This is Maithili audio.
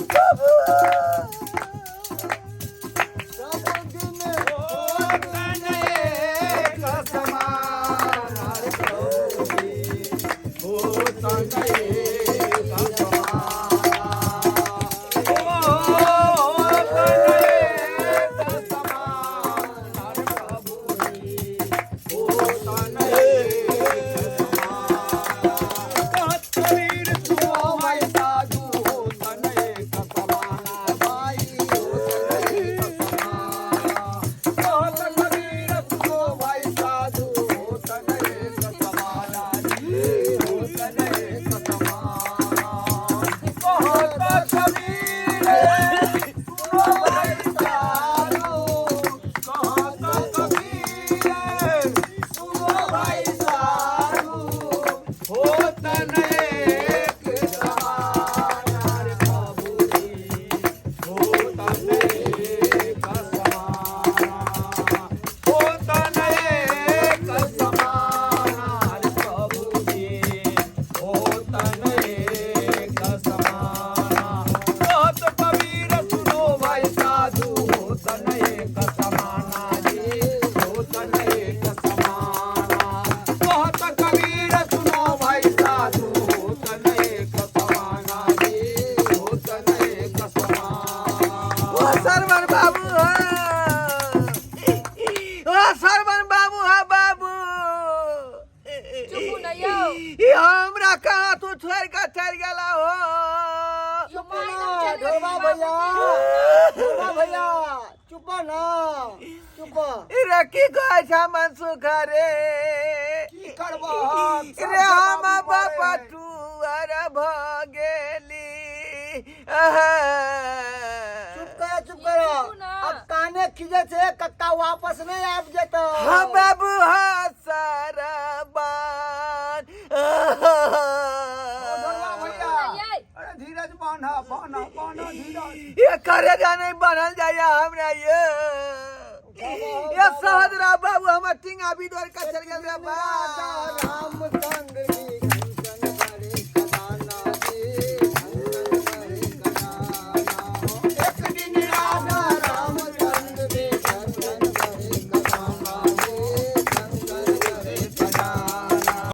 बाबू। सब दिन होतन एक समान रे प्रभुजी, होतन एक समान। होतन एक समान रे प्रभुजी, होतन एक समान। कहत कबीर सुनो भाई साधु, होतन एक समाना भाई, होतन एक समाना। कहत कबीर सुनो भाई साधु, होतन एक समाना जी, होतन एक समाना। कहत कबीर सुनो भाई साधु, कहत कबीर सुनो भाई साधु, होतन एक समाना रे प्रभुजी, होतन एक समाना। होतन एक समाना रे प्रभुजी, होतन एक समाना। कहत कबीर सुनो भाई साधु, होतन एक समाना जी, होतन एक समाना। कहत कबीर सुनो भाई साधु, होतन एक समाना जी, होतन एक समाना। ओ सरवन बाबू हो, ओ सरवन बाबू हो बाबू। चुपू न यौ। ई हमरा कहाँ तू छोड़ के चलि गेला हो? चुप ना ढोबा भैया, ढोबा भैया, चुप ना, चुप। रे की कहै छ मनसुख रे? की करबह? रे हम बाबा टुअर भऽ गेली। चुप कर, चुप कर। चुपू ना। अब काने खींचे छे कक्का, वापस नहीं आबि जेतौ। हाँ बाबू, हाँ सरबान। ढोलवा भैया। यै। अरे धीरज बान्ह, बान्ह, बान्ह धीरज। ये करे जा नहीं बनल जाइए हमरा ये। ये सहजरा बाबू, हमर टिंगा बिदोर के चल गेल रे बा। राम।